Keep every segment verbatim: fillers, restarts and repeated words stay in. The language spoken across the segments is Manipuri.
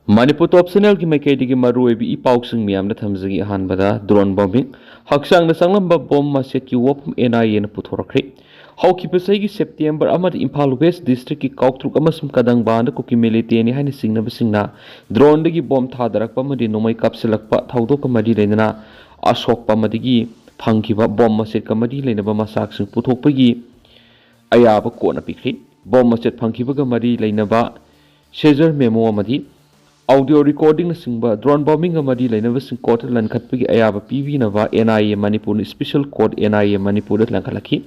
ꯃꯅꯤꯄꯨꯔ ꯇꯣꯞ ꯆꯦꯅꯦꯜꯒꯤ ꯃꯥꯏꯀꯩꯗꯒꯤ ꯃꯔꯨꯑꯣꯏꯕ ꯏ ꯄꯥꯎꯁꯤꯡ ꯃꯌꯥꯝꯗ ꯊꯝꯖꯒꯦ꯫ ꯑꯍꯥꯟꯕꯗ ꯗ꯭ꯔꯣꯟ ꯕꯣꯝꯕꯤꯡ, ꯍꯛꯆꯥꯡꯗ ꯆꯪꯂꯝꯕ ꯕꯣꯝ ꯃꯆꯦꯠꯀꯤ ꯋꯥꯐꯝ ꯑꯦꯟ ꯑꯥꯏ ꯑꯦꯅ ꯄꯨꯊꯣꯔꯛꯈ꯭ꯔꯦ꯫ ꯍꯧꯈꯤꯕ ꯆꯍꯤꯒꯤ ꯁꯦꯞꯇꯦꯝꯕꯔ ꯑꯃꯗ ꯏꯝꯐꯥꯜ ꯋꯦꯁ ꯗꯤꯁꯇ꯭ꯔꯤꯛꯀꯤ ꯀꯥꯎꯇ꯭ꯔꯨꯛ ꯑꯃꯁꯨꯡ ꯀꯗꯪꯕꯥꯟꯗ ꯀꯨꯀꯤ ꯃꯤꯂꯤꯇꯦꯟꯅꯤ ꯍꯥꯏꯅ ꯆꯤꯡꯅꯕꯁꯤꯡꯅ ꯗ꯭ꯔꯣꯟꯗꯒꯤ ꯕꯣꯝ ꯊꯥꯗꯔꯛꯄ ꯑꯃꯗꯤ ꯅꯣꯡꯃꯩ ꯀꯥꯞꯁꯤꯜꯂꯛꯄ ꯊꯧꯗꯣꯛꯀ ꯃꯔꯤ ꯂꯩꯅꯅ ꯑꯁꯣꯛꯄ ꯑꯃꯗꯒꯤ ꯐꯪꯈꯤꯕ ꯕꯣꯝ ꯃꯆꯦꯠꯀ ꯃꯔꯤ ꯂꯩꯅꯕ ꯃꯆꯥꯛꯁꯤꯡ ꯄꯨꯊꯣꯛꯄꯒꯤ ꯑꯌꯥꯕ ꯀꯣꯔꯠꯅ ꯄꯤꯈ꯭ꯔꯦ꯫ ꯕꯣꯝ ꯃꯆꯦꯠ ꯐꯪꯈꯤꯕꯒ ꯃꯔꯤ ꯂꯩꯅꯕ ꯁꯦꯖꯔ ꯃꯦꯃꯣ ꯑꯃꯗꯤ ꯑꯥꯎꯗꯤꯑꯣ ꯔꯦꯀꯣꯔꯗꯤꯡꯅꯆꯤꯡꯕ ꯗ꯭ꯔꯣꯟ ꯕꯣꯝꯕꯤꯡꯒ ꯃꯔꯤ ꯂꯩꯅꯕꯁꯤꯡ ꯀꯣꯔꯠꯇ ꯂꯪꯈꯠꯄꯒꯤ ꯑꯌꯥꯕ ꯄꯤꯕꯤꯅꯕ ꯑꯦꯟ ꯑꯥꯏ ꯑꯦ ꯃꯅꯤꯄꯨꯔꯅ special court, N I A ꯃꯅꯤꯄꯨꯔꯗ ꯂꯪꯈꯠꯂꯛꯈꯤ꯫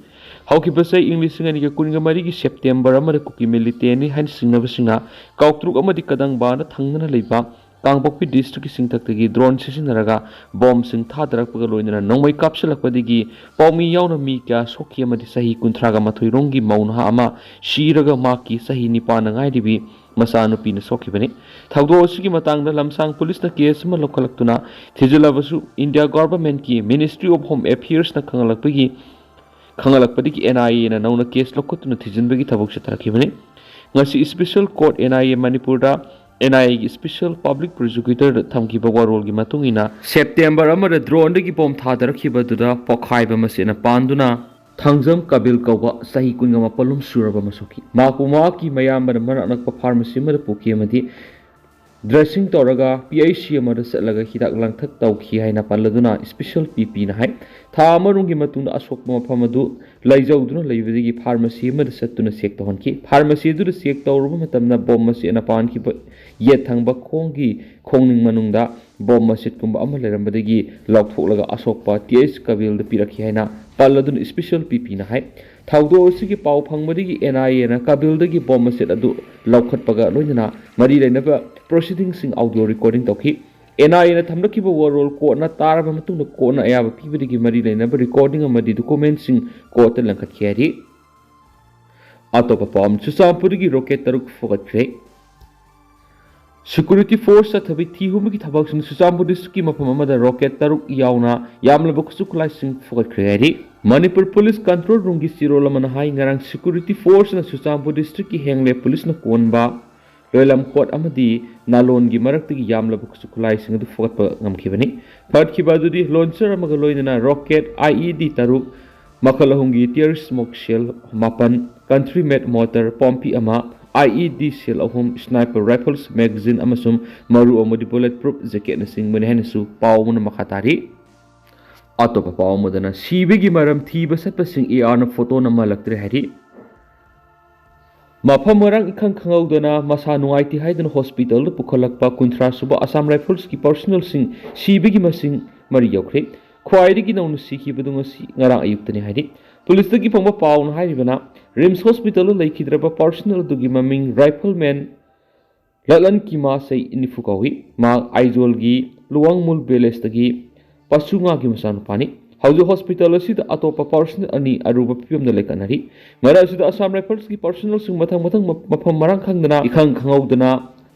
ꯍꯧꯈꯤꯕ ꯆꯍꯤ ꯏꯪ ꯂꯤꯁꯤꯡ ꯑꯅꯤꯒ ꯀꯨꯟꯒ ꯃꯔꯤꯒꯤ ꯁꯦꯞꯇꯦꯝꯕꯔ ꯑꯃꯗ ꯀꯨꯀꯤ ꯃꯤꯂꯤꯇꯦꯟꯅꯤ ꯍꯥꯏꯅ ꯆꯤꯡꯅꯕꯁꯤꯡꯅ ꯀꯥꯎꯇ꯭ꯔꯨꯛ ꯑꯃꯗꯤ ꯀꯗꯪꯕꯥꯟꯗ ꯊꯪꯅꯅ ꯂꯩꯕ ꯀꯥꯡꯄꯣꯛꯄꯤ ꯗꯤꯁꯇ꯭ꯔꯤꯛꯀꯤ ꯆꯤꯡꯊꯛꯇꯒꯤ ꯗ꯭ꯔꯣꯟ ꯁꯤꯖꯤꯟꯅꯔꯒ ꯕꯣꯝꯁꯤꯡ ꯊꯥꯗꯔꯛꯄꯒ ꯂꯣꯏꯅꯅ ꯅꯣꯡꯃꯩ ꯀꯥꯞꯁꯤꯜꯂꯛꯄꯗꯒꯤ ꯄꯥꯎꯃꯤ ꯌꯥꯎꯅ ꯃꯤ ꯀꯌꯥ ꯁꯣꯛꯈꯤ ꯑꯃꯗꯤ ꯆꯍꯤ ꯀꯨꯟꯊ꯭ꯔꯥꯒ ꯃꯥꯊꯣꯏ ꯔꯣꯝꯒꯤ ꯃꯧ ꯅꯍꯥ ꯑꯃ ꯁꯤꯔꯒ ꯃꯍꯥꯛꯀꯤ ꯆꯍꯤ ꯅꯤꯄꯥꯟꯗ ꯉꯥꯏꯔꯤꯕꯤ ꯃꯆꯥꯅꯨꯄꯤꯅ ꯁꯣꯛꯈꯤꯕꯅꯤ꯫ ꯊꯧꯗꯣꯛ ꯑꯁꯤꯒꯤ ꯃꯇꯥꯡꯗ ꯂꯝꯁꯥꯡ ꯄꯨꯂꯤꯁꯅ ꯀꯦꯁ ꯑꯃ ꯂꯧꯈꯠꯂꯛꯇꯨꯅ ꯊꯤꯖꯤꯜꯂꯕꯁꯨ ꯏꯟꯗꯤꯌꯥ ꯒꯣꯚꯔꯟꯃꯦꯟꯠꯀꯤ ꯃꯤꯅꯤꯁꯇ꯭ꯔꯤ ꯑꯣꯐ ꯍꯣꯝ ꯑꯦꯐꯤꯌꯔꯁꯅ ꯈꯪꯍꯜꯂꯛꯄꯒꯤ, ꯈꯪꯍꯜꯂꯛꯄꯗꯒꯤ ꯑꯦꯟ ꯑꯥꯏ ꯑꯦꯅ ꯅꯧꯅ ꯀꯦꯁ ꯂꯧꯈꯠꯇꯨꯅ ꯊꯤꯖꯤꯟꯕꯒꯤ ꯊꯕꯛ ꯆꯠꯊꯔꯛꯈꯤꯕꯅꯤ꯫ ꯉꯁꯤ special court, N I A ꯃꯅꯤꯄꯨꯔꯗ ꯑꯦꯟ ꯑꯥꯏ ꯑꯦꯒꯤ ꯁ꯭ꯄꯦꯁꯦꯜ ꯄꯕ꯭ꯂꯤꯛ ꯄ꯭ꯔꯣꯁꯤꯀ꯭ꯌꯨꯇꯔꯗ ꯊꯝꯈꯤꯕ ꯋꯥꯔꯣꯜꯒꯤ ꯃꯇꯨꯡ ꯏꯟꯅ, ꯁꯦꯞꯇꯦꯝꯕꯔ ꯑꯃꯗ ꯗ꯭ꯔꯣꯟꯗꯒꯤ ꯕꯣꯝ ꯊꯥꯗꯔꯛꯈꯤꯕ ꯑꯗꯨꯗ ꯄꯣꯈꯥꯏꯕ ꯃꯆꯦꯠꯅ ꯄꯥꯟꯗꯨꯅ ꯊꯥꯡꯖꯝ ꯀꯕꯤꯜ ꯀꯧꯕ ꯆꯍꯤ ꯀꯨꯟꯒ ꯃꯥꯄꯜ ꯂꯣꯝ ꯁꯨꯔꯕ ꯑꯃ ꯁꯣꯛꯈꯤ꯫ ꯃꯍꯥꯛꯄꯨ ꯃꯍꯥꯛꯀꯤ ꯃꯌꯥꯝꯕꯅ ꯃꯅꯥꯛ ꯅꯛꯄ ꯐꯥꯔꯃꯥꯁꯤ ꯑꯃꯗ ꯄꯨꯈꯤ ꯑꯃꯗꯤ ꯗ꯭ꯔꯦꯁꯤꯡ ꯇꯧꯔꯒ ꯄꯤ ꯑꯩꯆ ꯁꯤ ꯑꯃꯗ ꯆꯠꯂꯒ ꯍꯤꯗꯥꯛ ꯂꯥꯡꯊꯛ ꯇꯧꯈꯤ ꯍꯥꯏꯅ ꯄꯜꯂꯗꯨꯅ ꯁ꯭ꯄꯦꯁꯦꯜ ꯄꯤ ꯄꯤꯅ ꯍꯥꯏ꯫ ꯊꯥ ꯑꯃꯔꯣꯝꯒꯤ ꯃꯇꯨꯡꯗ ꯑꯁꯣꯛꯄ ꯃꯐꯝ ꯑꯗꯨ ꯂꯩꯖꯧꯗꯨꯅ ꯂꯩꯕꯗꯒꯤ ꯐꯥꯔꯃꯥꯁꯤ ꯑꯃꯗ ꯆꯠꯇꯨꯅ ꯆꯦꯛ ꯇꯧꯍꯟꯈꯤ꯫ ꯐꯥꯔꯃꯥꯁꯤ ꯑꯗꯨꯗ ꯆꯦꯛ ꯇꯧꯔꯨꯕ ꯃꯇꯝꯗ ꯕꯣꯝ ꯃꯆꯦꯠꯅ ꯄꯥꯟꯈꯤꯕ ꯌꯦꯠ ꯊꯪꯕ ꯈꯣꯡꯒꯤ ꯈꯣꯡꯅꯤꯡ ꯃꯅꯨꯡꯗ ꯕꯣꯝ ꯃꯆꯦꯠꯀꯨꯝꯕ ꯑꯃ ꯂꯩꯔꯝꯕꯗꯒꯤ ꯂꯧꯊꯣꯛꯂꯒ ꯑꯁꯣꯛꯄ ꯇꯤ ꯑꯩꯆ ꯀꯕꯤꯜꯗ ꯄꯤꯔꯛꯈꯤ ꯍꯥꯏꯅ ꯄꯜꯂꯗꯨꯅ ꯁ꯭ꯄꯦꯁꯦꯜ ꯄꯤ ꯄꯤꯅ ꯍꯥꯏ꯫ ꯊꯧꯗꯣꯛ ꯑꯁꯤꯒꯤ ꯄꯥꯎ ꯐꯪꯕꯗꯒꯤ ꯑꯦꯟ ꯑꯥꯏ ꯑꯦꯅ ꯀꯕꯤꯜꯗꯒꯤ ꯕꯣꯝ ꯃꯆꯦꯠ ꯑꯗꯨ ꯂꯧꯈꯠꯄꯒ ꯂꯣꯏꯅꯅ ꯃꯔꯤ ꯂꯩꯅꯕ ꯄ꯭ꯔꯣꯁꯤꯗꯤꯡꯁꯤꯡ ꯑꯥꯎꯗꯤꯑꯣ ꯔꯦꯀꯣꯔꯗꯤꯡ ꯇꯧꯈꯤ꯫ ꯑꯦꯟ ꯑꯥꯏ ꯑꯦꯅ ꯊꯝꯂꯛꯈꯤꯕ ꯋꯥꯔꯣꯜ ꯀꯣꯔꯠꯅ ꯇꯥꯔꯕ ꯃꯇꯨꯡꯗ ꯀꯣꯔꯠꯅ ꯑꯌꯥꯕ ꯄꯤꯕꯗꯒꯤ ꯃꯔꯤ ꯂꯩꯅꯕ ꯔꯦꯀꯣꯔꯗꯤꯡ ꯑꯃꯗꯤ ꯗꯣꯀꯨꯃꯦꯟꯠꯁꯤꯡ ꯀꯣꯔꯠꯇ ꯂꯪꯈꯠꯈꯤ ꯍꯥꯏꯔꯤ꯫ ꯑꯇꯣꯞꯄ ꯄꯥꯎ ꯑꯃ, ꯆꯨꯔꯆꯥꯟꯄꯨꯔꯗꯒꯤ ꯔꯣꯀꯦꯠ ꯇꯔꯨꯛ ꯐꯨꯒꯠꯈ꯭ꯔꯦ꯫ ꯁꯦꯀ꯭ꯌꯨꯔꯤꯇꯤ ꯐꯣꯔꯁ ꯆꯠꯊꯕꯤ ꯊꯤ ꯍꯨꯝꯕꯒꯤ ꯊꯕꯛꯁꯤꯡ ꯆꯨꯔꯆꯥꯟꯄꯨꯔ ꯗꯤꯁꯇ꯭ꯔꯤꯛꯀꯤ ꯃꯐꯝ ꯑꯃꯗ ꯔꯣꯀꯦꯠ ꯇꯔꯨꯛ ꯌꯥꯎꯅ ꯌꯥꯝꯂꯕ ꯈꯨꯠꯁꯨ ꯈꯨꯠꯂꯥꯏꯁꯤꯡ ꯐꯨꯒꯠꯈ꯭ꯔꯦ ꯍꯥꯏꯔꯤ꯫ ꯃꯅꯤꯄꯨꯔ ꯄꯨꯂꯤꯁ ꯀꯟꯇ꯭ꯔꯣꯜ ꯔꯨꯝꯒꯤ ꯆꯦꯔꯣꯜ ꯑꯃꯅ ꯍꯥꯏ, ꯉꯔꯥꯡ ꯁꯦꯀ꯭ꯌꯨꯔꯤꯇꯤ ꯐꯣꯔꯁꯅ ꯆꯨꯔꯆꯥꯟꯄꯨꯔ ꯗꯤꯁꯇ꯭ꯔꯤꯛꯀꯤ ꯍꯦꯡꯂꯦ ꯄꯨꯂꯤꯁꯅ ꯀꯣꯟꯕ ꯇꯣꯏꯂꯝ ꯀꯣꯠ ꯑꯃꯗꯤ ꯅꯥꯂꯣꯟꯒꯤ ꯃꯔꯛꯇꯒꯤ ꯌꯥꯝꯂꯕ ꯈꯨꯠꯁꯨ ꯈꯨꯠꯂꯥꯏꯁꯤꯡ ꯑꯗꯨ ꯐꯨꯒꯠꯄ ꯉꯝꯈꯤꯕꯅꯤ꯫ ꯐꯒꯠꯈꯤꯕ ꯑꯗꯨꯗꯤ ꯂꯣꯟꯆꯔ ꯑꯃꯒ ꯂꯣꯏꯅꯅ ꯔꯣꯀꯦꯠ, ꯑꯥꯏ ꯏ ꯗꯤ ꯇꯔꯨꯛ, ꯃꯈꯜ ꯑꯍꯨꯝꯒꯤ ꯇꯤꯌꯔ ꯁ꯭ꯃꯣꯛ ꯁꯦꯜ ꯃꯥꯄꯟ, ꯀꯟꯇ꯭ꯔꯤ ꯃꯦꯠ ꯃꯣꯇꯔ ꯄꯣꯝꯄꯤ ꯑꯃ, ꯑꯥꯏ ꯏ ꯗꯤ ꯁꯦꯜ ꯑꯍꯨꯝ, ꯁ꯭ꯅꯥꯏꯄꯔ ꯔꯥꯏꯐꯜꯁ ꯃꯦꯒꯥꯖꯤꯟ ꯑꯃꯁꯨꯡ ꯃꯔꯨ ꯑꯃꯗꯤ ꯕꯨꯂꯦꯠ ꯄ꯭ꯔꯨꯐ ꯖꯦꯀꯦꯠꯅꯆꯤꯡꯕꯅꯤ ꯍꯥꯏꯅꯁꯨ ꯄꯥꯎ ꯑꯃꯅ ꯃꯈꯥ ꯇꯥꯔꯤ꯫ ꯑꯇꯣꯞꯄ ꯄꯥꯎ ꯑꯃꯗꯅ ꯁꯤꯕꯒꯤ ꯃꯔꯝ ꯊꯤꯕ ꯆꯠꯄꯁꯤꯡ ꯑꯦ ꯑꯥꯔꯅ ꯐꯣꯇꯣ ꯅꯝꯍꯜꯂꯛꯇ꯭ꯔꯦ ꯍꯥꯏꯔꯤ꯫ ꯃꯐꯝ ꯃꯔꯥꯡ ꯏꯈꯪ ꯈꯪꯍꯧꯗꯅ ꯃꯁꯥ ꯅꯨꯡꯉꯥꯏꯇꯦ ꯍꯥꯏꯗꯨꯅ ꯍꯣꯁꯄꯤꯇꯥꯜꯗ ꯄꯨꯈꯠꯂꯛꯄ ꯀꯨꯟꯊ꯭ꯔꯥ ꯁꯨꯕ ꯑꯁꯥꯝ ꯔꯥꯏꯐꯜꯁꯀꯤ ꯄꯥꯔꯁꯣꯅꯦꯜꯁꯤꯡ ꯁꯤꯕꯒꯤ ꯃꯁꯤꯡ ꯃꯔꯤ ꯌꯧꯈ꯭ꯔꯦ꯫ ꯈ꯭ꯋꯥꯏꯗꯒꯤ ꯅꯧꯅ ꯁꯤꯈꯤꯕꯗꯨ ꯉꯁꯤ, ꯉꯔꯥꯡ ꯑꯌꯨꯛꯇꯅꯤ ꯍꯥꯏꯔꯤ꯫ ꯄꯨꯂꯤꯁꯇꯒꯤ ꯐꯪꯕ ꯄꯥꯎꯅ ꯍꯥꯏꯔꯤꯕꯅ, ꯔꯤꯝꯁ ꯍꯣꯁꯄꯤꯇꯥꯜꯗ ꯂꯩꯈꯤꯗ꯭ꯔꯕ ꯄꯥꯔꯁꯣꯅꯦꯜ ꯑꯗꯨꯒꯤ ꯃꯃꯤꯡ ꯔꯥꯏꯐꯜꯃꯦꯟ ꯂꯠꯂꯟ ꯀꯤꯃꯥ ꯆꯍꯤ ꯅꯤꯐꯨ ꯀꯧꯏ꯫ ꯃꯍꯥꯛ ꯑꯥꯏꯖꯣꯜꯒꯤ ꯂꯨꯋꯥꯡꯃꯨꯜ ꯚꯤꯂꯦꯖꯇꯒꯤ ꯄꯥꯁꯨꯉꯥꯒꯤ ꯃꯆꯥꯅꯨꯄꯥꯅꯤ꯫ ꯍꯧꯖꯤꯛ ꯍꯣꯁꯄꯤꯇꯥꯜ ꯑꯁꯤꯗ ꯑꯇꯣꯞꯄ ꯄꯥꯔꯁꯣꯅꯦꯜ ꯑꯅꯤ ꯑꯔꯨꯕ ꯐꯤꯕꯝꯗ ꯂꯩꯈꯠꯅꯔꯤ꯫ ꯃꯔꯛ ꯑꯁꯤꯗ ꯑꯁꯥꯝ ꯔꯥꯏꯐꯜꯁꯀꯤ ꯄꯥꯔꯁꯣꯅꯦꯜꯁꯤꯡ ꯃꯊꯪ ꯃꯊꯪ ꯃ-, ꯃꯐꯝ ꯃꯔꯥꯡ ꯈꯪꯗꯅ ꯏꯈꯪ ꯈꯪꯍꯧꯗꯅ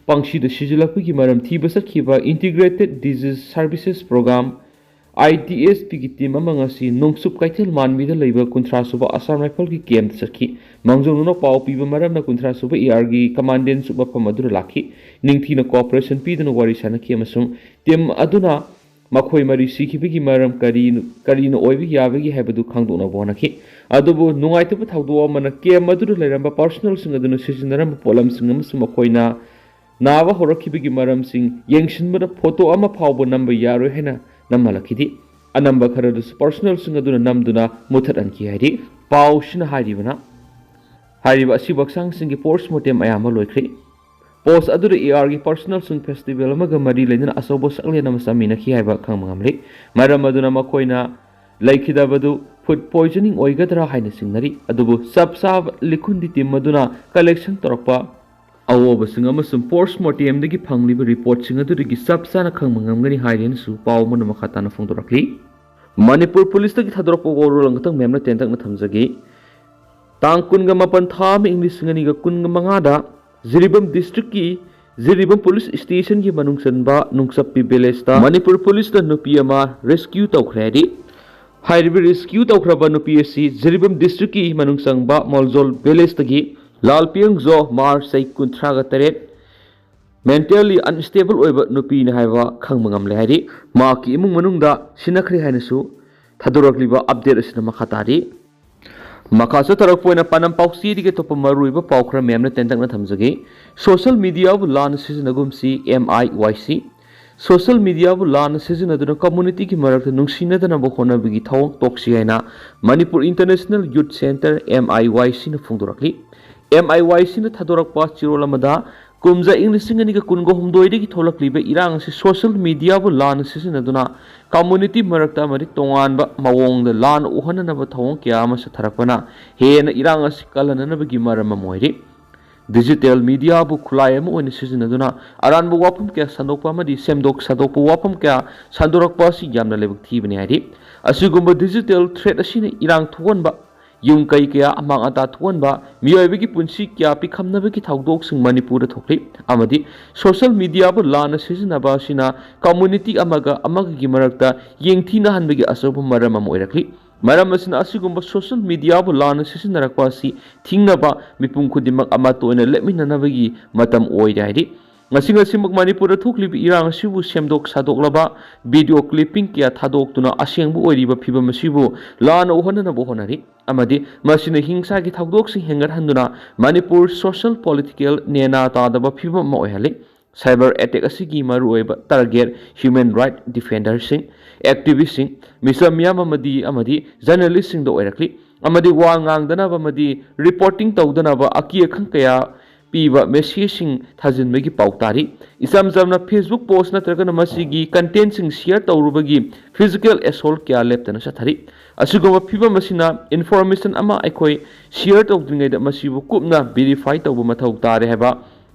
ꯄꯪꯁꯤꯗ ꯁꯤꯖꯤꯜꯂꯛꯄꯒꯤ ꯃꯔꯝ ꯊꯤꯕ ꯆꯠꯈꯤꯕ integrated disease services programme, I D S ꯄꯤꯒꯤ ꯇꯤꯝ ꯑꯃ ꯉꯁꯤ ꯅꯣꯡꯆꯨꯞ ꯀꯩꯊꯦꯜ ꯃꯥꯟꯕꯤꯗ ꯂꯩꯕ ꯀꯨꯟꯊ꯭ꯔꯥ ꯁꯨꯕ ꯑꯁꯥꯝ ꯔꯥꯏꯐꯜꯒꯤ ꯀꯦꯝꯞꯇ ꯆꯠꯈꯤ꯫ ꯃꯥꯡꯖꯧꯅꯅ ꯄꯥꯎ ꯄꯤꯕ ꯃꯔꯝꯅ ꯀꯨꯟꯊ꯭ꯔꯥ ꯁꯨꯕ ꯑꯦ ꯑꯥꯔꯒꯤ ꯀꯃꯥꯟꯗꯦꯟꯁꯨ ꯃꯐꯝ ꯑꯗꯨꯗ ꯂꯥꯛꯈꯤ꯫ ꯅꯤꯡꯊꯤꯅ ꯀꯣꯑꯣꯄꯔꯦꯁꯟ ꯄꯤꯗꯨꯅ ꯋꯥꯔꯤ ꯁꯥꯅꯈꯤ ꯑꯃꯁꯨꯡ ꯇꯤꯝ ꯑꯗꯨꯅ ꯃꯈꯣꯏ ꯃꯔꯤ ꯁꯤꯈꯤꯕꯒꯤ ꯃꯔꯝ ꯀꯔꯤ, ꯀꯔꯤꯅ ꯑꯣꯏꯕ ꯌꯥꯕꯒꯦ ꯍꯥꯏꯕꯗꯨ ꯈꯪꯗꯣꯛꯅꯕ ꯍꯣꯠꯅꯈꯤ꯫ ꯑꯗꯨꯕꯨ ꯅꯨꯡꯉꯥꯏꯇꯕ ꯊꯧꯗꯣꯛ ꯑꯃꯅ ꯀꯦꯝꯞ ꯑꯗꯨꯗ ꯂꯩꯔꯝꯕ ꯄꯥꯔꯁꯣꯅꯦꯜꯁꯤꯡ ꯑꯗꯨꯅ ꯁꯤꯖꯤꯟꯅꯔꯝꯕ ꯄꯣꯠꯂꯝꯁꯤꯡ ꯑꯃꯁꯨꯡ ꯃꯈꯣꯏꯅ ꯅꯥꯕ ꯍꯧꯔꯛꯈꯤꯕꯒꯤ ꯃꯔꯝꯁꯤꯡ ꯌꯦꯡꯁꯤꯟꯕꯗ ꯐꯣꯇꯣ ꯑꯃ ꯐꯥꯎꯕ ꯅꯝꯕ ꯌꯥꯔꯣꯏ ꯍꯥꯏꯅ ꯅꯝꯍꯜꯂꯛꯈꯤꯗꯦ꯫ ꯑꯅꯝꯕ ꯈꯔꯗꯨꯁꯨ ꯄꯥꯔꯁꯣꯅꯦꯜꯁꯤꯡ ꯑꯗꯨꯅ ꯅꯝꯗꯨꯅ ꯃꯨꯊꯠꯍꯟꯈꯤ ꯍꯥꯏꯔꯤ꯫ ꯄꯥꯎꯁꯤꯅ ꯍꯥꯏꯔꯤꯕꯅ, ꯍꯥꯏꯔꯤꯕ ꯑꯁꯤꯕ ꯍꯛꯆꯥꯡꯁꯤꯡꯒꯤ ꯄꯣꯁꯃꯣꯔꯇꯦꯝ ꯑꯌꯥꯝꯕ ꯂꯣꯏꯈ꯭ꯔꯦ꯫ ꯄꯣꯁ ꯑꯗꯨꯗ ꯑꯦ ꯑꯥꯔꯒꯤ ꯄꯥꯔꯁꯣꯅꯦꯜꯁꯤꯡ ꯐꯦꯁꯇꯤꯚꯦꯜ ꯑꯃꯒ ꯃꯔꯤ ꯂꯩꯅꯅ ꯑꯆꯧꯕ ꯆꯥꯛꯂꯦꯟ ꯑꯃ ꯆꯥꯃꯤꯟꯅꯈꯤ ꯍꯥꯏꯕ ꯈꯪꯕ ꯉꯝꯂꯦ꯫ ꯃꯔꯝ ꯑꯗꯨꯅ ꯃꯈꯣꯏꯅ ꯂꯩꯈꯤꯗꯕꯗꯨ ꯐꯨꯗ ꯄꯣꯏꯖꯅꯤꯡ ꯑꯣꯏꯒꯗ꯭ꯔꯥ ꯍꯥꯏꯅ ꯆꯤꯡꯅꯔꯤ꯫ ꯑꯗꯨꯕꯨ ꯆꯞ ꯆꯥꯕ ꯂꯤꯈꯨꯟꯗꯤ ꯇꯤꯝ ꯑꯗꯨꯅ ꯀꯂꯦꯛꯁꯟ ꯇꯧꯔꯛꯄ ꯑꯑꯣꯕꯁꯤꯡ ꯑꯃꯁꯨꯡ ꯄꯣꯁꯃꯣꯔꯇꯦꯝꯗꯒꯤ ꯐꯪꯂꯤꯕ ꯔꯤꯄꯣꯔꯠꯁꯤꯡ ꯑꯗꯨꯗꯒꯤ ꯆꯞ ꯆꯥꯅ ꯈꯪꯕ ꯉꯝꯒꯅꯤ ꯍꯥꯏꯔꯦꯅꯁꯨ ꯄꯥꯎ ꯑꯃꯅ ꯃꯈꯥ ꯇꯥꯅ ꯐꯣꯡꯗꯣꯔꯛꯂꯤ꯫ ꯃꯅꯤꯄꯨꯔ ꯄꯨꯂꯤꯁꯇꯒꯤ ꯊꯥꯗꯣꯔꯛꯄ ꯋꯥꯔꯣꯜ ꯑꯃꯈꯛꯇꯪ ꯃꯦꯝꯅ ꯇꯦꯟꯇꯛꯅ ꯊꯝꯖꯒꯦ꯫ ꯇꯥꯡ ꯀꯨꯟꯒ ꯃꯥꯄꯟ ꯊꯥ ꯑꯃ ꯏꯪ ꯂꯤꯁꯤꯡ ꯑꯅꯤꯒ ꯀꯨꯟꯒ ꯃꯉꯥꯗ ꯖꯤꯔꯤꯕꯥꯝ ꯗꯤꯁꯇ꯭ꯔꯤꯛꯀꯤ ꯖꯤꯔꯤꯕꯥꯝ ꯄꯨꯂꯤꯁ ꯁ꯭ꯇꯦꯁꯟꯒꯤ ꯃꯅꯨꯡ ꯆꯟꯕ ꯅꯨꯡꯆꯞꯄꯤ ꯚꯤꯂꯦꯖꯇ ꯃꯅꯤꯄꯨꯔ ꯄꯨꯂꯤꯁꯅ ꯅꯨꯄꯤ ꯑꯃ ꯔꯦꯁꯀ꯭ꯌꯨ ꯇꯧꯈ꯭ꯔꯦ ꯍꯥꯏꯔꯤ꯫ ꯍꯥꯏꯔꯤꯕ ꯔꯦꯁꯀ꯭ꯌꯨ ꯇꯧꯈ꯭ꯔꯕ ꯅꯨꯄꯤ ꯑꯁꯤ ꯖꯤꯔꯤꯕꯥꯝ ꯗꯤꯁꯇ꯭ꯔꯤꯛꯀꯤ ꯃꯅꯨꯡ ꯆꯪꯕ ꯃꯣꯜꯖꯣꯜ ꯚꯤꯂꯦꯖꯇꯒꯤ ꯂꯥꯜꯄꯤꯌꯪꯖꯣ ꯃꯥꯔ ꯆꯍꯤ ꯀꯨꯟꯊ꯭ꯔꯥꯒ ꯇꯔꯦꯠ, ꯃꯦꯟꯇꯦꯜꯂꯤ ꯑꯟꯁꯇꯦꯕꯜ ꯑꯣꯏꯕ ꯅꯨꯄꯤꯅꯤ ꯍꯥꯏꯕ ꯈꯪꯕ ꯉꯝꯂꯦ ꯍꯥꯏꯔꯤ꯫ ꯃꯍꯥꯛꯀꯤ ꯏꯃꯨꯡ ꯃꯅꯨꯡꯗ ꯁꯤꯟꯅꯈ꯭ꯔꯦ ꯍꯥꯏꯅꯁꯨ ꯊꯥꯗꯣꯔꯛꯂꯤꯕ ꯑꯞꯗꯦꯠ ꯑꯁꯤꯅ ꯃꯈꯥ ꯇꯥꯔꯤ꯫ ꯃꯈꯥ ꯆꯠꯊꯔꯛꯄ ꯑꯣꯏꯅ ꯄꯥꯟꯗꯝ ꯄꯥꯎꯆꯦꯗꯒꯤ ꯑꯇꯣꯞꯄ ꯃꯔꯨꯑꯣꯏꯕ ꯄꯥꯎ ꯈꯔ ꯃꯌꯥꯝꯅ ꯇꯦꯟꯇꯛꯅ ꯊꯝꯖꯒꯦ꯫ ꯁꯣꯁꯤꯌꯦꯜ ꯃꯤꯗꯤꯌꯥꯕꯨ ꯂꯥꯟꯅ ꯁꯤꯖꯤꯟꯅꯒꯨꯝꯁꯤ, M I Y C꯫ Social ꯃꯤꯗꯤꯌꯥꯕꯨ ꯂꯥꯟꯅ ꯁꯤꯖꯤꯟꯅꯗꯨꯅ ꯀꯝꯃ꯭ꯌꯨꯅꯤꯇꯤꯒꯤ ꯃꯔꯛꯇ ꯅꯨꯡꯁꯤꯅꯗꯅꯕ ꯍꯣꯠꯅꯕꯒꯤ ꯊꯧꯑꯣꯡ ꯇꯣꯛꯁꯤ ꯍꯥꯏꯅ Manipur international youth centre, M I Y C ꯅ ꯐꯣꯡꯗꯣꯔꯛꯂꯤ꯫ M I Y C ꯅ ꯊꯥꯗꯣꯔꯛꯄ ꯆꯦꯔꯣꯜ ꯑꯃꯗ ꯀꯨꯝꯖꯥ ꯏꯪ ꯂꯤꯁꯤꯡ ꯑꯅꯤꯒ ꯀꯨꯟꯒ ꯍꯨꯝꯗꯣꯏꯗꯒꯤ ꯊꯣꯛꯂꯛꯂꯤꯕ ꯏꯔꯥꯡ ꯑꯁꯤ ꯁꯣꯁꯤꯌꯦꯜ ꯃꯤꯗꯤꯌꯥꯕꯨ ꯂꯥꯟꯅ ꯁꯤꯖꯤꯟꯅꯗꯨꯅ ꯀꯝꯃ꯭ꯌꯨꯅꯤꯇꯤ ꯃꯔꯛꯇ ꯑꯃꯗꯤ ꯇꯣꯉꯥꯟꯕ ꯃꯑꯣꯡꯗ ꯂꯥꯟꯅ ꯎꯍꯟꯅꯅꯕ ꯊꯧꯑꯣꯡ ꯀꯌꯥ ꯑꯃ ꯆꯠꯊꯔꯛꯄꯅ ꯍꯦꯟꯅ ꯏꯔꯥꯡ ꯑꯁꯤ ꯀꯜꯍꯟꯅꯅꯕꯒꯤ ꯃꯔꯝ ꯑꯃ ꯑꯣꯏꯔꯤ꯫ ꯗꯤꯖꯤꯇꯦꯜ ꯃꯤꯗꯤꯌꯥꯕꯨ ꯈꯨꯠꯂꯥꯏ ꯑꯃ ꯑꯣꯏꯅ ꯁꯤꯖꯤꯟꯅꯗꯨꯅ ꯑꯔꯥꯟꯕ ꯋꯥꯐꯝ ꯀꯌꯥ ꯁꯟꯗꯣꯛꯄ ꯑꯃꯗꯤ ꯁꯦꯝꯗꯣꯛ ꯁꯥꯗꯣꯛꯄ ꯋꯥꯐꯝ ꯀꯌꯥ ꯁꯟꯗꯣꯔꯛꯄ ꯑꯁꯤ ꯌꯥꯝꯅ ꯂꯥꯏꯕꯛ ꯊꯤꯕꯅꯤ ꯍꯥꯏꯔꯤ꯫ ꯑꯁꯤꯒꯨꯝꯕ ꯗꯤꯖꯤꯇꯦꯜ ꯊ꯭ꯔꯦꯠ ꯑꯁꯤꯅ ꯏꯔꯥꯡ ꯊꯣꯛꯍꯟꯕ, ꯌꯨꯝ ꯀꯩ ꯀꯌꯥ ꯑꯃꯥꯡ ꯑꯇꯥ ꯊꯣꯛꯍꯟꯕ, ꯃꯤꯑꯣꯏꯕꯒꯤ ꯄꯨꯟꯁꯤ ꯀꯌꯥ ꯄꯤꯈꯝꯅꯕꯒꯤ ꯊꯧꯗꯣꯛꯁꯤꯡ ꯃꯅꯤꯄꯨꯔꯗ ꯊꯣꯛꯂꯤ ꯑꯃꯗꯤ ꯁꯣꯁꯤꯌꯦꯜ ꯃꯤꯗꯤꯌꯥꯕꯨ ꯂꯥꯟꯅ ꯁꯤꯖꯤꯟꯅꯕ ꯑꯁꯤꯅ ꯀꯝꯃ꯭ꯌꯨꯅꯤꯇꯤ ꯑꯃꯒ ꯑꯃꯒꯒꯤ ꯃꯔꯛꯇ ꯌꯦꯡꯊꯤꯅꯍꯟꯕꯒꯤ ꯑꯆꯧꯕ ꯃꯔꯝ ꯑꯃ ꯑꯣꯏꯔꯛꯂꯤ꯫ ꯃꯔꯝ ꯑꯁꯤꯅ ꯑꯁꯤꯒꯨꯝꯕ ꯁꯣꯁꯤꯌꯦꯜ ꯃꯤꯗꯤꯌꯥꯕꯨ ꯂꯥꯟꯅ ꯁꯤꯖꯤꯟꯅꯔꯛꯄ ꯑꯁꯤ ꯊꯤꯡꯅꯕ ꯃꯤꯄꯨꯝ ꯈꯨꯗꯤꯡꯃꯛ ꯑꯃꯠꯇ ꯑꯣꯏꯅ ꯂꯦꯞꯃꯤꯟꯅꯅꯕꯒꯤ ꯃꯇꯝ ꯑꯣꯏꯔꯦ ꯍꯥꯏꯔꯤ꯫ ꯉꯁꯤ ꯉꯁꯤꯃꯛ ꯃꯅꯤꯄꯨꯔꯗ ꯊꯣꯛꯂꯤꯕ ꯏꯔꯥꯡ ꯑꯁꯤꯕꯨ ꯁꯦꯝꯗꯣꯛ ꯁꯥꯗꯣꯛꯂꯕ ꯚꯤꯗꯤꯑꯣ ꯀ꯭ꯂꯤꯞꯄꯤꯡ ꯀꯌꯥ ꯊꯥꯗꯣꯛꯇꯨꯅ ꯑꯁꯦꯡꯕ ꯑꯣꯏꯔꯤꯕ ꯐꯤꯕꯝ ꯑꯁꯤꯕꯨ ꯂꯥꯟꯅ ꯎꯍꯟꯅꯅꯕ ꯍꯣꯠꯅꯔꯤ ꯑꯃꯗꯤ ꯃꯁꯤꯅ ꯍꯤꯡꯁꯥꯒꯤ ꯊꯧꯗꯣꯛꯁꯤꯡ ꯍꯦꯟꯒꯠꯍꯟꯗꯨꯅ ꯃꯅꯤꯄꯨꯔ ꯁꯣꯁꯤꯌꯦꯜ ꯄꯣꯂꯤꯇꯤꯀꯦꯜ ꯅꯦꯅꯥ ꯇꯥꯗꯕ ꯐꯤꯕꯝ ꯑꯃ ꯑꯣꯏꯍꯜꯂꯤ꯫ ꯁꯥꯏꯕꯔ ꯑꯦꯇꯦꯛ ꯑꯁꯤꯒꯤ ꯃꯔꯨꯑꯣꯏꯕ ꯇꯥꯔꯒꯦꯠ ꯍ꯭ꯌꯨꯃꯦꯟ ꯔꯥꯏꯠ ꯗꯤꯐꯦꯟꯗꯔꯁꯤꯡ, ꯑꯦꯛꯇꯤꯚꯤꯁ꯭ꯠꯁꯤꯡ, ꯃꯤꯆꯝ ꯃꯤꯌꯥꯝ ꯑꯃꯗꯤ, ꯑꯃꯗꯤ ꯖꯔꯅꯦꯂꯤꯁ꯭ꯠꯁꯤꯡꯗ ꯑꯣꯏꯔꯛꯂꯤ ꯑꯃꯗꯤ ꯋꯥ ꯉꯥꯡꯗꯅꯕ ꯑꯃꯗꯤ ꯔꯤꯄꯣꯔꯇꯤꯡ ꯇꯧꯗꯅꯕ ꯑꯀꯤ ꯑꯈꯪ ꯀꯌꯥ ꯄꯤꯕ ꯃꯦꯁꯦꯖꯁꯤꯡ ꯊꯥꯖꯤꯟꯕꯒꯤ ꯄꯥꯎ ꯇꯥꯔꯤ꯫ ꯏꯆꯝ ꯆꯝꯅ Facebook ꯄꯣꯁ ꯅꯠꯇ꯭ꯔꯒꯅ ꯃꯁꯤꯒꯤ ꯀꯟꯇꯦꯟꯠꯁꯤꯡ ꯁꯤꯌꯔ ꯇꯧꯔꯨꯕꯒꯤ ꯐꯤꯖꯤꯀꯦꯜ ꯑꯦꯁꯣꯜꯠ ꯀꯌꯥ ꯂꯦꯞꯇꯅ ꯆꯠꯊꯔꯤ꯫ ꯑꯁꯤꯒꯨꯝꯕ ꯐꯤꯕꯝ ꯑꯁꯤꯅ ꯏꯟꯐꯣꯔꯃꯦꯁꯟ ꯑꯃ ꯑꯩꯈꯣꯏ ꯁꯤꯌꯔ ꯇꯧꯗ꯭ꯔꯤꯉꯩꯗ ꯃꯁꯤꯕꯨ ꯀꯨꯞꯅ ꯚꯦꯔꯤꯐꯥꯏ ꯇꯧꯕ ꯃꯊꯧ ꯇꯥꯔꯦ ꯍꯥꯏꯕ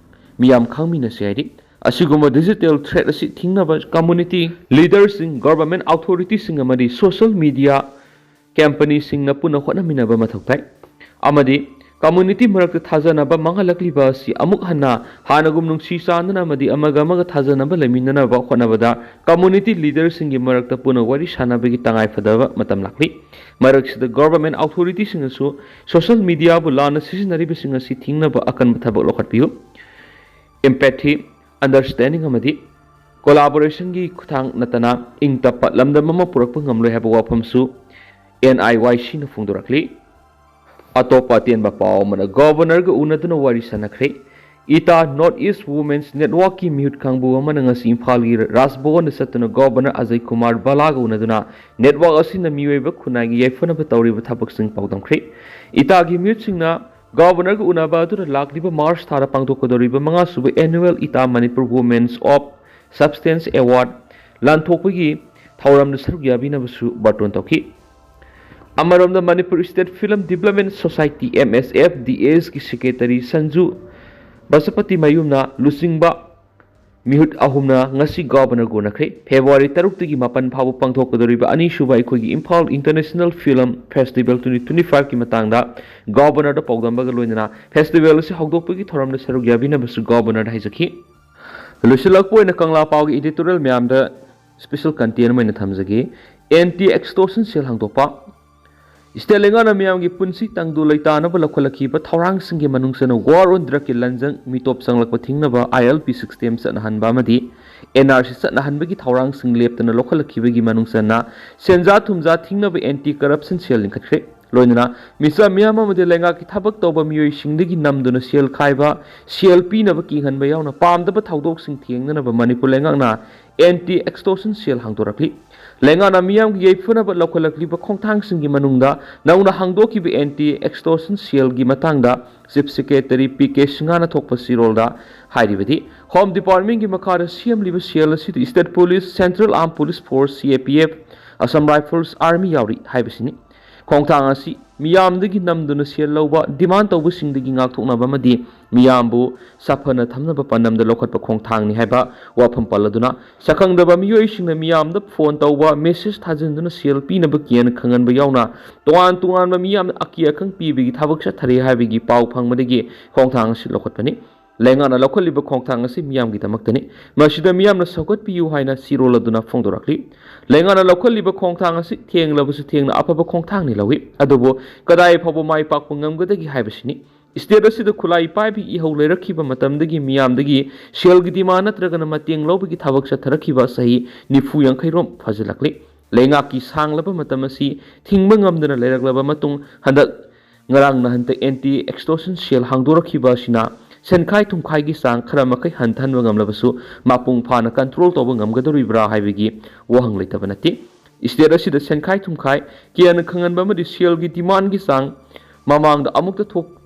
ꯃꯤꯌꯥꯝ ꯈꯪꯃꯤꯟꯅꯁꯤ ꯍꯥꯏꯔꯤ꯫ ꯑꯁꯤꯒꯨꯝꯕ ꯗꯤꯖꯤꯇꯦꯜ ꯊ꯭ꯔꯦꯠ ꯑꯁꯤ ꯊꯤꯡꯅꯕ ꯀꯝꯃ꯭ꯌꯨꯅꯤꯇꯤ ꯂꯤꯗꯔꯁꯤꯡ, ꯒꯚꯔꯟꯃꯦꯟꯠ ꯑꯣꯊꯣꯔꯤꯇꯤꯁꯤꯡ ꯑꯃꯗꯤ ꯁꯣꯁꯤꯌꯦꯜ ꯃꯤꯗꯤꯌꯥ ꯀꯝꯄꯦꯅꯤꯁꯤꯡꯅ ꯄꯨꯟꯅ ꯍꯣꯠꯅꯃꯤꯟꯅꯕ ꯃꯊꯧ ꯇꯥꯏ ꯑꯃꯗꯤ ꯀꯝꯃ꯭ꯌꯨꯅꯤꯇꯤ ꯃꯔꯛꯇ ꯊꯥꯖꯅꯕ ꯃꯥꯡꯍꯜꯂꯛꯂꯤꯕ ꯑꯁꯤ ꯑꯃꯨꯛ ꯍꯟꯅ ꯍꯥꯟꯅꯒꯨꯝ ꯅꯨꯡꯁꯤ ꯆꯥꯟꯅꯅ ꯑꯃꯗꯤ ꯑꯃꯒ ꯑꯃꯒ ꯊꯥꯖꯅꯕ ꯂꯩꯃꯤꯟꯅꯅꯕ ꯍꯣꯠꯅꯕꯗ ꯀꯝꯃ꯭ꯌꯨꯅꯤꯇꯤ ꯂꯤꯗꯔꯁꯤꯡꯒꯤ ꯃꯔꯛꯇ ꯄꯨꯟꯅ ꯋꯥꯔꯤ ꯁꯥꯟꯅꯕꯒꯤ ꯇꯉꯥꯏꯐꯗꯕ ꯃꯇꯝ ꯂꯥꯛꯂꯤ꯫ ꯃꯔꯛꯁꯤꯗ ꯒꯚꯔꯟꯃꯦꯟꯠ ꯑꯣꯊꯣꯔꯤꯇꯤꯁꯤꯡꯅꯁꯨ ꯁꯣꯁꯤꯌꯦꯜ ꯃꯤꯗꯤꯌꯥꯕꯨ ꯂꯥꯟꯅ ꯁꯤꯖꯤꯟꯅꯔꯤꯕꯁꯤꯡ ꯑꯁꯤ ꯊꯤꯡꯅꯕ ꯑꯀꯟꯕ ꯊꯕꯛ ꯂꯧꯈꯠꯄꯤꯌꯨ꯫ ꯑꯦꯝꯄꯦꯊꯤ, ꯑꯟꯗꯔꯁ꯭ꯇꯦꯟꯗꯤꯡ ꯑꯃꯗꯤ ꯀꯣꯂꯥꯕꯣꯔꯦꯁꯟꯒꯤ ꯈꯨꯠꯊꯥꯡ ꯅꯠꯇꯅ ꯏꯪ ꯇꯞꯄ ꯂꯝꯗꯝ ꯑꯃ ꯄꯨꯔꯛꯄ ꯉꯝꯂꯣꯏ ꯍꯥꯏꯕ ꯋꯥꯐꯝꯁꯨ ꯑꯦꯟ ꯑꯥꯏ ꯋꯥꯏ ꯁꯤꯅ ꯐꯣꯡꯗꯣꯔꯛꯂꯤ꯫ ꯑꯇꯣꯞꯄ ꯑꯇꯦꯟꯕ ꯄꯥꯎ ꯑꯃꯅ ꯒꯣꯚꯔꯅꯔꯒ ꯎꯅꯗꯨꯅ ꯋꯥꯔꯤ ꯁꯥꯟꯅꯈ꯭ꯔꯦ꯫ ꯏꯇꯥ ꯅꯣꯔꯠ ꯏꯁ ꯋꯨꯃꯦꯟꯁ ꯅꯦꯠꯋꯥꯔꯛꯀꯤ ꯃꯤꯍꯨꯠ ꯀꯥꯡꯕꯨ ꯑꯃꯅ ꯉꯁꯤ ꯏꯝꯐꯥꯜꯒꯤ ꯔꯥꯖꯚꯋꯟꯗ ꯆꯠꯇꯨꯅ ꯒꯣꯚꯔꯅꯔ ꯑꯖꯌ ꯀꯨꯃꯥꯔ ꯕꯂꯥꯒ ꯎꯅꯗꯨꯅ ꯅꯦꯠꯋꯥꯔꯛ ꯑꯁꯤꯅ ꯃꯤꯑꯣꯏꯕ ꯈꯨꯟꯅꯥꯏꯒꯤ ꯌꯥꯏꯐꯅꯕ ꯇꯧꯔꯤꯕ ꯊꯕꯛꯁꯤꯡ ꯄꯥꯎꯗꯝꯈ꯭ꯔꯦ꯫ ꯏꯇꯥꯒꯤ ꯃꯤꯍꯨꯠꯁꯤꯡꯅ ꯒꯣꯚꯔꯅꯔꯒ ꯎꯅꯕ ꯑꯗꯨꯅ ꯂꯥꯛꯂꯤꯕ ꯃꯥꯔꯆ ꯊꯥꯗ ꯄꯥꯡꯊꯣꯛꯀꯗꯧꯔꯤꯕ ꯃꯉꯥꯁꯨꯕ annual ꯏꯇꯥ Manipur Women's of Substance Award ꯂꯥꯟꯊꯣꯛꯄꯒꯤ ꯊꯧꯔꯝꯗ ꯁꯔꯨꯛ ꯌꯥꯕꯤꯅꯕꯁꯨ ꯕꯥꯔꯇꯣꯟ ꯇꯧꯈꯤ꯫ ꯑꯃꯔꯣꯝꯗ Manipur state film development society, M S F D S ꯀꯤ ꯁꯦꯀ꯭ꯔꯦꯇꯔꯤ ꯁꯟꯖꯨ ꯕꯁꯄꯇꯤ ꯃꯌꯨꯝꯅ ꯂꯨꯆꯤꯡꯕ ꯃꯤꯍꯨꯠ ꯑꯍꯨꯝꯅ ꯉꯁꯤ ꯒꯣꯚꯔꯅꯔꯒ ꯎꯅꯈ꯭ꯔꯦ꯫ ꯐꯦꯕ꯭ꯔꯨꯋꯥꯔꯤ ꯇꯔꯨꯛꯇꯒꯤ ꯃꯥꯄꯟ ꯐꯥꯎꯕ ꯄꯥꯡꯊꯣꯛꯀꯗꯧꯔꯤꯕ ꯑꯅꯤꯁꯨꯕ ꯑꯩꯈꯣꯏꯒꯤ Imphal international film festival twenty twenty five ꯀꯤ ꯃꯇꯥꯡꯗ ꯒꯣꯚꯔꯅꯔꯗ ꯄꯥꯎꯗꯝꯕꯒ ꯂꯣꯏꯅꯅ ꯐꯦꯁꯇꯤꯚꯦꯜ ꯑꯁꯤ ꯍꯧꯗꯣꯛꯄꯒꯤ ꯊꯧꯔꯝꯗ ꯁꯔꯨꯛ ꯌꯥꯕꯤꯅꯕꯁꯨ ꯒꯣꯚꯔꯅꯔꯗ ꯍꯥꯏꯖꯈꯤ꯫ ꯂꯣꯏꯁꯤꯜꯂꯛꯄ ꯑꯣꯏꯅ ꯀꯪꯂꯥ ꯄꯥꯎꯒꯤ ꯏꯗꯤꯇꯣꯔꯤꯌꯦꯜ ꯃꯌꯥꯝꯗ ꯁ꯭ꯄꯦꯁꯦꯜ ꯀꯟꯇꯦꯟ ꯑꯃ ꯑꯣꯏꯅ ꯊꯝꯖꯒꯦ꯫ ꯑꯦꯟꯇꯤ ꯑꯦꯛꯁꯇꯣꯔꯁꯟ ꯁꯦꯜ ꯍꯥꯡꯗꯣꯛꯄ꯫ ꯁ꯭ꯇꯦꯠ ꯂꯩꯉꯥꯛꯅ ꯃꯤꯌꯥꯝꯒꯤ ꯄꯨꯟꯁꯤ ꯇꯪꯗꯨ ꯂꯩꯇꯥꯅꯕ ꯂꯧꯈꯠꯂꯛꯈꯤꯕ ꯊꯧꯔꯥꯡꯁꯤꯡꯒꯤ ꯃꯅꯨꯡ ꯆꯟꯅ ꯋꯥꯔ ꯑꯣꯟ ꯗ꯭ꯔꯒꯀꯤ ꯂꯟꯖꯪ ꯃꯤꯇꯣꯞ ꯆꯪꯂꯛꯄ ꯊꯤꯡꯅꯕ I L P system ꯆꯠꯅꯍꯟꯕ ꯑꯃꯗꯤ N R C ꯆꯠꯅꯍꯟꯕꯒꯤ ꯊꯧꯔꯥꯡꯁꯤꯡ ꯂꯦꯞꯇꯅ ꯂꯧꯈꯠꯂꯛꯈꯤꯕꯒꯤ ꯃꯅꯨꯡ ꯆꯟꯅ ꯁꯦꯟꯖꯥ ꯊꯨꯝꯖꯥ ꯊꯤꯡꯅꯕ ꯑꯦꯟꯇꯤ ꯀꯔꯞꯁꯟ ꯁꯦꯜ ꯂꯤꯡꯈꯠꯈ꯭ꯔꯦ꯫ ꯂꯣꯏꯅꯅ ꯃꯤꯆꯝ ꯃꯤꯌꯥꯝ ꯑꯃꯗꯤ ꯂꯩꯉꯥꯛꯀꯤ ꯊꯕꯛ ꯇꯧꯕ ꯃꯤꯑꯣꯏꯁꯤꯡꯗꯒꯤ ꯅꯝꯗꯨꯅ ꯁꯦꯜ ꯈꯥꯏꯕ, ꯁꯦꯜ ꯄꯤꯅꯕ ꯀꯤꯍꯟꯕ ꯌꯥꯎꯅ ꯄꯥꯝꯗꯕ ꯊꯧꯗꯣꯛꯁꯤꯡ ꯊꯦꯡꯅꯅꯕ ꯃꯅꯤꯄꯨꯔ ꯂꯩꯉꯥꯛꯅ ꯑꯦꯟꯇꯤ ꯑꯦꯛꯁꯇꯣꯔꯁꯟ ꯁꯦꯜ ꯍꯥꯡꯗꯣꯔꯛꯂꯤ꯫ ꯂꯩꯉꯥꯛꯅ ꯃꯤꯌꯥꯝꯒꯤ ꯌꯥꯏꯐꯅꯕ ꯂꯧꯈꯠꯂꯛꯂꯤꯕ ꯈꯣꯡꯊꯥꯡꯁꯤꯡꯒꯤ ꯃꯅꯨꯡꯗ ꯅꯧꯅ ꯍꯥꯡꯗꯣꯛꯈꯤꯕ ꯑꯦꯟꯇꯤ ꯑꯦꯛꯁꯇꯣꯔꯁꯟ ꯁꯦꯜꯒꯤ ꯃꯇꯥꯡꯗ ꯆꯤꯐ ꯁꯦꯀ꯭ꯔꯦꯇꯔꯤ ꯄꯤ ꯀꯦ ꯁꯤꯡꯍꯅ ꯊꯣꯛꯄ ꯆꯦꯔꯣꯜꯗ ꯍꯥꯏꯔꯤꯕꯗꯤ, ꯍꯣꯝ ꯗꯤꯄꯥꯔꯠꯃꯦꯟꯒꯤ ꯃꯈꯥꯗ ꯁꯦꯝꯂꯤꯕ ꯁꯦꯜ ꯑꯁꯤꯗ state police, central armed police forces, C A P F, Assam rifles, army ꯌꯥꯎꯔꯤ ꯍꯥꯏꯕꯁꯤꯅꯤ꯫ ꯈꯣꯡꯊꯥꯡ ꯑꯁꯤ ꯃꯤꯌꯥꯝꯗꯒꯤ ꯅꯝꯗꯨꯅ ꯁꯦꯜ ꯂꯧꯕ, ꯗꯤꯃꯥꯟ ꯇꯧꯕꯁꯤꯡꯗꯒꯤ ꯉꯥꯛꯊꯣꯛꯅꯕ ꯑꯃꯗꯤ ꯃꯤꯌꯥꯝꯕꯨ ꯁꯥꯐꯅ ꯊꯝꯅꯕ ꯄꯥꯟꯗꯝꯗ ꯂꯧꯈꯠꯄ ꯈꯣꯡꯊꯥꯡꯅꯤ ꯍꯥꯏꯕ ꯋꯥꯐꯝ ꯄꯜꯂꯗꯨꯅ, ꯁꯛꯈꯪꯗꯕ ꯃꯤꯑꯣꯏꯁꯤꯡꯅ ꯃꯤꯌꯥꯝꯗ ꯐꯣꯟ ꯇꯧꯕ, ꯃꯦꯁꯦꯖ ꯊꯥꯖꯤꯟꯗꯨꯅ ꯁꯦꯜ ꯄꯤꯅꯕ ꯀꯤꯍꯟ ꯈꯪꯍꯟꯕ ꯌꯥꯎꯅ ꯇꯣꯉꯥꯟ ꯇꯣꯉꯥꯟꯕ ꯃꯤꯌꯥꯝꯗ ꯑꯀꯤ ꯑꯈꯪ ꯄꯤꯕꯒꯤ ꯊꯕꯛ ꯆꯠꯊꯔꯤ ꯍꯥꯏꯕꯒꯤ ꯄꯥꯎ ꯐꯪꯕꯗꯒꯤ ꯈꯣꯡꯊꯥꯡ ꯑꯁꯤ ꯂꯧꯈꯠꯄꯅꯤ꯫ ꯂꯩꯉꯥꯛꯅ ꯂꯧꯈꯠꯂꯤꯕ ꯈꯣꯡꯊꯥꯡ ꯑꯁꯤ ꯃꯤꯌꯥꯝꯒꯤꯗꯃꯛꯇꯅꯤ꯫ ꯃꯁꯤꯗ ꯃꯤꯌꯥꯝꯅ ꯁꯧꯒꯠꯄꯤꯌꯨ ꯍꯥꯏꯅ ꯆꯦꯔꯣꯜ ꯑꯗꯨꯅ ꯐꯣꯡꯗꯣꯔꯛꯂꯤ꯫ ꯂꯩꯉꯥꯛꯅ ꯂꯧꯈꯠꯂꯤꯕ ꯈꯣꯡꯊꯥꯡ ꯑꯁꯤ ꯊꯦꯡꯂꯕꯁꯨ ꯊꯦꯡꯅ ꯑꯐꯕ ꯈꯣꯡꯊꯥꯡꯅꯤ ꯂꯧꯏ, ꯑꯗꯨꯕꯨ ꯀꯗꯥꯏ ꯐꯥꯎꯕ ꯃꯥꯏ ꯄꯥꯛꯄ ꯉꯝꯒꯗꯒꯦ ꯍꯥꯏꯕꯁꯤꯅꯤ꯫ ꯁ꯭ꯇꯦꯠ ꯑꯁꯤꯗ ꯈꯨꯠꯂꯥꯏ ꯄꯥꯏꯕꯒꯤ ꯏꯍꯧ ꯂꯩꯔꯛꯈꯤꯕ ꯃꯇꯝꯗꯒꯤ ꯃꯤꯌꯥꯝꯗꯒꯤ ꯁꯦꯜꯒꯤ ꯗꯤꯃꯥꯟ ꯅꯠꯇ꯭ꯔꯒꯅ ꯃꯇꯦꯡ ꯂꯧꯕꯒꯤ ꯊꯕꯛ ꯆꯠꯊꯔꯛꯈꯤꯕ ꯆꯍꯤ ꯅꯤꯐꯨ ꯌꯥꯡꯈꯩ ꯔꯣꯝ ꯐꯥꯖꯤꯜꯂꯛꯂꯤ꯫ ꯂꯩꯉꯥꯛꯀꯤ ꯁꯥꯡꯂꯕ ꯃꯇꯝ ꯑꯁꯤ ꯊꯤꯡꯕ ꯉꯝꯗꯅ ꯂꯩꯔꯛꯂꯕ ꯃꯇꯨꯡ, ꯍꯟꯗꯛ ꯉꯔꯥꯡ ꯅꯍꯥꯟꯇ ꯑꯦꯟꯇꯤ ꯑꯦꯛꯁꯇꯣꯔꯁꯟ ꯁꯦꯜ ꯍꯥꯡꯗꯣꯔꯛꯈꯤꯕ ꯑꯁꯤꯅ ꯁꯦꯟꯈꯥꯏ ꯊꯨꯝꯈꯥꯏꯒꯤ ꯆꯥꯡ ꯈꯔ ꯃꯈꯩ ꯍꯟꯊꯍꯟꯕ ꯉꯝꯂꯕꯁꯨ, ꯃꯄꯨꯡ ꯐꯥꯅ ꯀꯟꯇ꯭ꯔꯣꯜ ꯇꯧꯕ ꯉꯝꯒꯗꯧꯔꯤꯕ꯭ꯔꯥ ꯍꯥꯏꯕꯒꯤ ꯋꯥꯍꯪ ꯂꯩꯇꯕ ꯅꯠꯇꯦ꯫ ꯁ꯭ꯇꯦꯠ ꯑꯁꯤꯗ ꯁꯦꯟꯈꯥꯏ ꯊꯨꯝꯈꯥꯏ ꯀꯌꯥꯅ ꯈꯪꯍꯟꯕ ꯑꯃꯗꯤ ꯁꯦꯜꯒꯤ ꯗꯤꯃꯥꯟꯒꯤ ꯆꯥꯡ ꯃꯃꯥꯡꯗ ꯑꯃꯨꯛꯇ ꯊꯣꯛ-,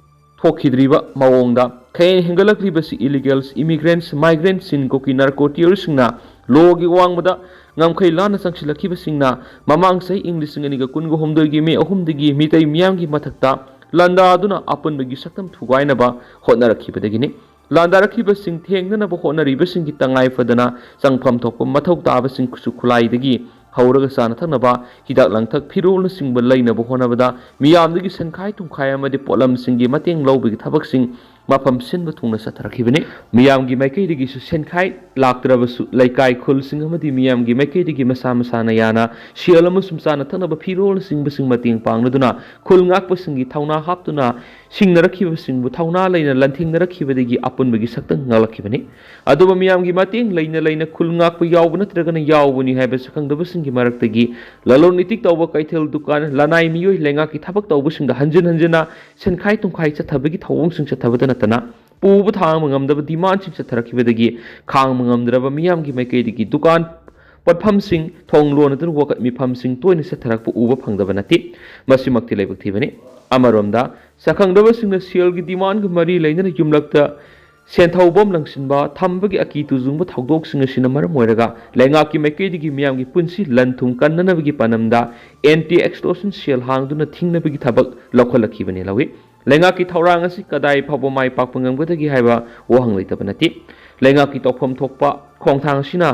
ꯊꯣꯛꯈꯤꯗ꯭ꯔꯤꯕ ꯃꯑꯣꯡꯗ ꯈꯌꯦꯡ ꯍꯦꯟꯒꯠꯂꯛꯂꯤꯕꯁꯤ ꯏꯂꯤꯒꯦꯜꯁ ꯏꯃꯤꯒ꯭ꯔꯦꯟꯠꯁ, ꯃꯥꯏꯒ꯭ꯔꯦꯟꯠꯁꯤꯡ, ꯀꯨꯀꯤ ꯅꯥꯔꯀꯣ ꯇꯦꯔꯣꯔꯤꯁꯁꯤꯡꯅ ꯂꯣꯒꯤ ꯋꯥꯡꯃꯗ ꯉꯝꯈꯩ ꯂꯥꯟꯅ ꯆꯪꯁꯤꯜꯂꯛꯈꯤꯕꯁꯤꯡꯅ ꯃꯃꯥꯡ ꯆꯍꯤ ꯏꯪ ꯂꯤꯁꯤꯡ ꯑꯅꯤꯒ ꯀꯨꯟꯒ ꯍꯨꯝꯗꯣꯏꯒꯤ ꯃꯦ ꯑꯍꯨꯝꯗꯒꯤ ꯃꯤꯇꯩ ꯃꯤꯌꯥꯝꯒꯤ ꯃꯊꯛꯇ ꯂꯥꯟꯗꯥꯗꯨꯅ ꯑꯄꯨꯟꯕꯒꯤ ꯁꯛꯇꯝ ꯊꯨꯒꯥꯏꯅꯕ ꯍꯣꯠꯅꯔꯛꯈꯤꯕꯗꯒꯤꯅꯤ꯫ ꯂꯥꯟꯗꯥꯔꯛꯈꯤꯕꯁꯤꯡ ꯊꯦꯡꯅꯅꯕ ꯍꯣꯠꯅꯔꯤꯕꯁꯤꯡꯒꯤ ꯇꯉꯥꯏ ꯐꯗꯅ ꯆꯪꯐꯝ ꯊꯣꯛꯄ ꯃꯊꯧ ꯇꯥꯕꯁꯤꯡ ꯈꯨꯠꯁꯨ ꯈꯨꯠꯂꯥꯏꯗꯒꯤ ꯍꯧꯔꯒ ꯆꯥꯅ ꯊꯛꯅꯕ, ꯍꯤꯗꯥꯛ ꯂꯥꯡꯊꯛ, ꯐꯤꯔꯣꯜꯅꯆꯤꯡꯕ ꯂꯩꯅꯕ ꯍꯣꯠꯅꯕꯗ ꯃꯤꯌꯥꯝꯗꯒꯤ ꯁꯦꯟꯈꯥꯏ ꯊꯨꯝꯈꯥꯏ ꯑꯃꯗꯤ ꯄꯣꯠꯂꯝꯁꯤꯡꯒꯤ ꯃꯇꯦꯡ ꯂꯧꯕꯒꯤ ꯊꯕꯛꯁꯤꯡ ꯃꯐꯝ ꯁꯤꯟꯕ ꯊꯨꯡꯅ ꯆꯠꯊꯔꯛꯈꯤꯕꯅꯤ꯫ ꯃꯤꯌꯥꯝꯒꯤ ꯃꯥꯏꯀꯩꯗꯒꯤꯁꯨ ꯁꯦꯟꯈꯥꯏ ꯂꯥꯛꯇ꯭ꯔꯕꯁꯨ, ꯂꯩꯀꯥꯏ ꯈꯨꯜꯁꯤꯡ ꯑꯃꯗꯤ ꯃꯤꯌꯥꯝꯒꯤ ꯃꯥꯏꯀꯩꯗꯒꯤ ꯃꯁꯥ ꯃꯁꯥꯅ ꯌꯥꯅ ꯁꯦꯜ ꯑꯃꯁꯨꯡ ꯆꯥꯅ ꯊꯛꯅꯕ ꯐꯤꯔꯣꯜꯅꯆꯤꯡꯕꯁꯤꯡ ꯃꯇꯦꯡ ꯄꯥꯡꯅꯗꯨꯅ ꯈꯨꯜ ꯉꯥꯛꯄꯁꯤꯡꯒꯤ ꯊꯧꯅꯥ ꯍꯥꯞꯇꯨꯅ ꯁꯤꯡꯅꯔꯛꯈꯤꯕꯁꯤꯡꯕꯨ ꯊꯧꯅꯥ ꯂꯩꯅ ꯂꯥꯟꯊꯦꯡꯅꯔꯛꯈꯤꯕꯗꯒꯤ ꯑꯄꯨꯟꯕꯒꯤ ꯁꯛꯇꯝ ꯉꯥꯛꯂꯛꯈꯤꯕꯅꯤ꯫ ꯑꯗꯨꯕꯨ ꯃꯤꯌꯥꯝꯒꯤ ꯃꯇꯦꯡ ꯂꯩꯅ ꯂꯩꯅ ꯈꯨꯜ ꯉꯥꯛꯄ ꯌꯥꯎꯕ ꯅꯠꯇ꯭ꯔꯒꯅ ꯌꯥꯎꯕꯅꯤ ꯍꯥꯏꯕ ꯁꯛꯈꯪꯗꯕꯁꯤꯡꯒꯤ ꯃꯔꯛꯇꯒꯤ ꯂꯂꯣꯟ ꯏꯇꯤꯛ ꯇꯧꯕ, ꯀꯩꯊꯦꯜ ꯗꯨꯀꯥꯟ, ꯂꯅꯥꯏ ꯃꯤꯑꯣꯏ, ꯂꯩꯉꯥꯛꯀꯤ ꯊꯕꯛ ꯇꯧꯕꯁꯤꯡꯗ ꯍꯟꯖꯤꯟ ꯍꯟꯖꯤꯟꯅ ꯁꯦꯟꯈꯥꯏ ꯊꯨꯝꯈꯥꯏ ꯆꯠꯊꯕꯒꯤ ꯊꯧꯑꯣꯡꯁꯤꯡ ꯆꯠꯊꯕꯇ ꯅꯠꯇꯅ ꯄꯨꯕ ꯊꯥꯡꯕ ꯉꯝꯗꯕ ꯗꯤꯃꯥꯟꯁꯤꯡ ꯆꯠꯊꯔꯛꯈꯤꯕꯗꯒꯤ ꯈꯥꯡꯕ ꯉꯝꯗ꯭ꯔꯕ ꯃꯤꯌꯥꯝꯒꯤ ꯃꯥꯏꯀꯩꯗꯒꯤ ꯗꯨꯀꯥꯟ ꯄꯣꯠꯐꯝꯁꯤꯡ ꯊꯣꯡ ꯂꯣꯟꯅꯗꯨꯅ ꯋꯥꯀꯠ ꯃꯤꯐꯝꯁꯤꯡ ꯇꯣꯏꯅ ꯆꯠꯊꯔꯛꯄ ꯎꯕ ꯐꯪꯗꯕ ꯅꯠꯇꯦ꯫ ꯃꯁꯤꯃꯛꯇꯤ ꯂꯥꯏꯕꯛ ꯊꯤꯕꯅꯤ꯫ ꯑꯃꯔꯣꯝꯗ, ꯁꯛꯈꯪꯗꯕꯁꯤꯡꯅ ꯁꯦꯜꯒꯤ ꯗꯤꯃꯥꯟꯒ ꯃꯔꯤ ꯂꯩꯅꯅ ꯌꯨꯝꯂꯛꯇ ꯁꯦꯟꯊꯧꯕꯝ ꯂꯪꯁꯤꯟꯕ, ꯊꯝꯕꯒꯤ ꯑꯀꯤ ꯇꯨꯖꯨꯡꯕ ꯊꯧꯗꯣꯛꯁꯤꯡ ꯑꯁꯤꯅ ꯃꯔꯝ ꯑꯣꯏꯔꯒ ꯂꯩꯉꯥꯛꯀꯤ ꯃꯥꯏꯀꯩꯗꯒꯤ ꯃꯤꯌꯥꯝꯒꯤ ꯄꯨꯟꯁꯤ ꯂꯟ ꯊꯨꯝ ꯀꯟꯅꯅꯕꯒꯤ ꯄꯥꯟꯗꯝꯗ ꯑꯦꯟꯇꯤ ꯑꯦꯛꯁꯇꯣꯔꯁꯟ ꯁꯦꯜ ꯍꯥꯡꯗꯨꯅ ꯊꯤꯡꯅꯕꯒꯤ ꯊꯕꯛ ꯂꯧꯈꯠꯂꯛꯈꯤꯕꯅꯤ ꯂꯧꯏ꯫ ꯂꯩꯉꯥꯛꯀꯤ ꯊꯧꯔꯥꯡ ꯑꯁꯤ ꯀꯗꯥꯏ ꯐꯥꯎꯕ ꯃꯥꯏ ꯄꯥꯛꯄ ꯉꯝꯒꯗꯒꯦ ꯍꯥꯏꯕ ꯋꯥꯍꯪ ꯂꯩꯇꯕ ꯅꯠꯇꯦ꯫ ꯂꯩꯉꯥꯛꯀꯤ ꯇꯧꯐꯝ ꯊꯣꯛꯄ ꯈꯣꯡꯊꯥꯡ ꯑꯁꯤꯅ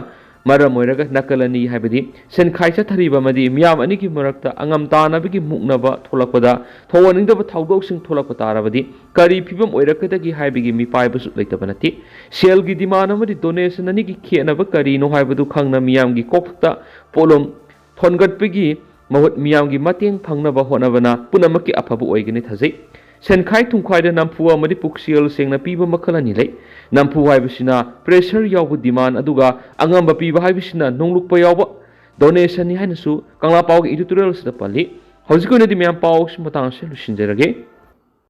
ꯃꯔꯝ ꯑꯣꯏꯔꯒ ꯅꯥꯀꯜ ꯑꯅꯤ, ꯍꯥꯏꯕꯗꯤ ꯁꯦꯟꯈꯥꯏ ꯆꯠꯊꯔꯤꯕ ꯑꯃꯗꯤ ꯃꯤꯌꯥꯝ ꯑꯅꯤꯒꯤ ꯃꯔꯛꯇ ꯑꯉꯝ ꯇꯥꯟꯅꯕꯒꯤ ꯃꯨꯛꯅꯕ ꯊꯣꯛꯂꯛꯄꯗ, ꯊꯣꯛꯍꯟꯅꯤꯡꯗꯕ ꯊꯧꯗꯣꯛꯁꯤꯡ ꯊꯣꯛꯂꯛꯄ ꯇꯥꯔꯕꯗꯤ ꯀꯔꯤ ꯐꯤꯕꯝ ꯑꯣꯏꯔꯛꯀꯗꯒꯦ ꯍꯥꯏꯕꯒꯤ ꯃꯤꯄꯥꯏꯕꯁꯨ ꯂꯩꯇꯕ ꯅꯠꯇꯦ꯫ ꯁꯦꯜꯒꯤ ꯗꯤꯃꯥꯟ ꯑꯃꯗꯤ ꯗꯣꯅꯦꯁꯟ ꯑꯅꯤꯒꯤ ꯈꯦꯠꯅꯕ ꯀꯔꯤꯅꯣ ꯍꯥꯏꯕꯗꯨ ꯈꯪꯅ ꯃꯤꯌꯥꯝꯒꯤ ꯀꯣꯛꯇ ꯄꯣꯠꯂꯨꯝ ꯊꯣꯟꯒꯠꯄꯒꯤ ꯃꯍꯨꯠ ꯃꯤꯌꯥꯝꯒꯤ ꯃꯇꯦꯡ ꯐꯪꯅꯕ ꯍꯣꯠꯅꯕꯅ ꯄꯨꯝꯅꯃꯛꯀꯤ ꯑꯐꯕ ꯑꯣꯏꯒꯅꯤ ꯊꯥꯖꯩ꯫ ꯁꯦꯟꯈꯥꯏ ꯊꯨꯝꯈꯥꯏꯗ ꯅꯝꯐꯨ ꯑꯃꯗꯤ ꯄꯨꯛꯁꯦꯜ ꯁꯦꯡꯅ ꯄꯤꯕ ꯃꯈꯜ ꯑꯅꯤ ꯂꯩ꯫ ꯅꯝꯐꯨ ꯍꯥꯏꯕꯁꯤꯅ pressure ꯌꯥꯎꯕ demand, ꯑꯗꯨꯒ ꯑꯉꯝꯕ ꯄꯤꯕ ꯍꯥꯏꯕꯁꯤꯅ ꯅꯣꯡꯂꯨꯛꯄ ꯌꯥꯎꯕ donationꯅꯤ ꯍꯥꯏꯅꯁꯨ ꯀꯪꯂꯥ ꯄꯥꯎꯒꯤ editorialꯁꯤꯗ ꯄꯜꯂꯤ꯫ ꯍꯧꯖꯤꯛꯀꯤ ꯑꯣꯏꯅꯗꯤ ꯃꯌꯥꯝ ꯄꯥꯎꯁꯤ ꯃꯇꯥꯡ ꯑꯁꯤꯗ ꯂꯣꯏꯁꯤꯟꯖꯔꯒꯦ꯫